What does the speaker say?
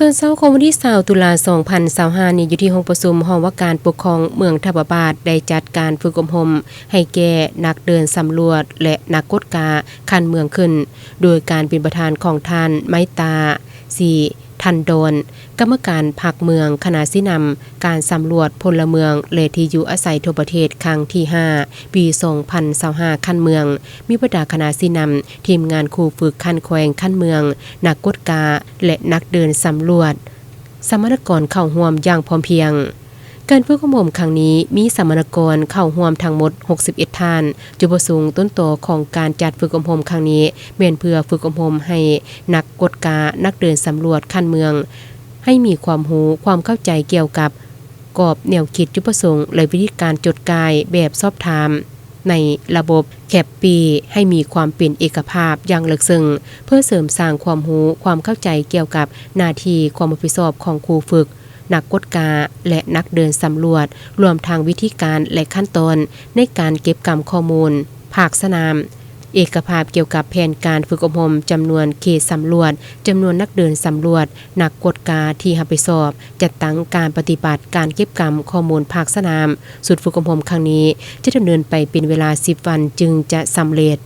ຕອນເຊົ້າຂອງວັນທີຊາວ ຕຸລາ ສອງພັນຊາວຫ້ານີ້ ຢູ່ທີ່ຫ້ອງປະຊຸມຫ້ອງວ່າການປົກຄອງເມືອງທະບະບາດ ໄດ້ຈັດການຝຶກອົບຮົມໃຫ້ແກ່ນັກເດີນສຳຫຼວດ ແລະ ນັກກວດກາຂັ້ນເມືອງຂຶ້ນ ໂດຍການເປັນປະທານຂອງທ່ານ ໄມຕາ ສີທັນດອນ ກຳມະການພັກເມືອງ, ຄະນະຊີ້ນຳການສຳຫຼວດພົນລະເມືອງ ແລະ ທີ່ຢູ່ອາໄສທົ່ວປະເທດ ຄັ້ງທີຫ້າ ປີສອງພັນຊາວຫ້າ ຂັ້ນເມືອງ, ມີບັນດາຄະນະຊີ້ນຳ, ທີມງານຄູຝຶກຂັ້ນແຂວງ, ຂັ້ນເມືອງ, ນັກກວດກາ ແລະ ນັກເດີນສຳຫຼວດ, ສຳມະນາກອນເຂົ້າຮ່ວມຢ່າງພ້ອມພຽງ. ການຝຶກອົບຮົມຄັ້ງນີ້ມີສຳມະນາກອນເຂົ້າຮ່ວມທັງໝົດ ຫົກສິບເອັດ ທ່ານ. ຈຸດປະສົງຕົ້ນຕໍຂອງການຈັດຝຶກອົບຮົມຄັ້ງນີ້ ແມ່ນເພື່ອຝຶກອົບຮົມໃຫ້ນັກກວດກາ, ນັກເດີນສຳຫຼວດຂັ້ນເມືອງ ໃຫ້ມີຄວາມຮູ້, ຄວາມເຂົ້າໃຈກ່ຽວກັບກອບແນວຄິດ, ຈຸດປະສົງ ແລະ ວິທີການຈົດກ່າຍແບບສອບຖາມໃນລະບົບ ແຄບປີ ໃຫ້ມີຄວາມເປັນເອກະພາບຢ່າງເລິກເຊິ່ງ ເພື່ອເສີມສ້າງຄວາມຮູ້, ຄວາມເຂົ້າໃຈກ່ຽວກັບໜ້າທີ່, ຄວາມຮັບຜິດຊອບຂອງຄູຝຶກ, ນັກກວດກາ ແລະ ນັກເດີນສຳຫຼວດ, ລວມທັງວິທີການ ແລະ ຂັ້ນຕອນໃນການເກັບກຳຂໍ້ມູນພາກສະໜາມ, ເອກະພາບກ່ຽວກັບແຜນການຝຶກອົບຮົມ, ຈຳນວນເຂດສຳຫຼວດ, ຈຳນວນນັກເດີນສຳຫຼວດ, ນັກກວດກາທີ່ຮັບຜິດຊອບ, ຈັດຕັ້ງການປະຕິບັດການເກັບກຳຂໍ້ມູນພາກສະໜາມ. ຊຸດຝຶກອົບຮົມຄັ້ງນີ້ຈະດຳເນີນໄປເປັນເວລາສິບວັນຈຶ່ງຈະສຳເລັດ.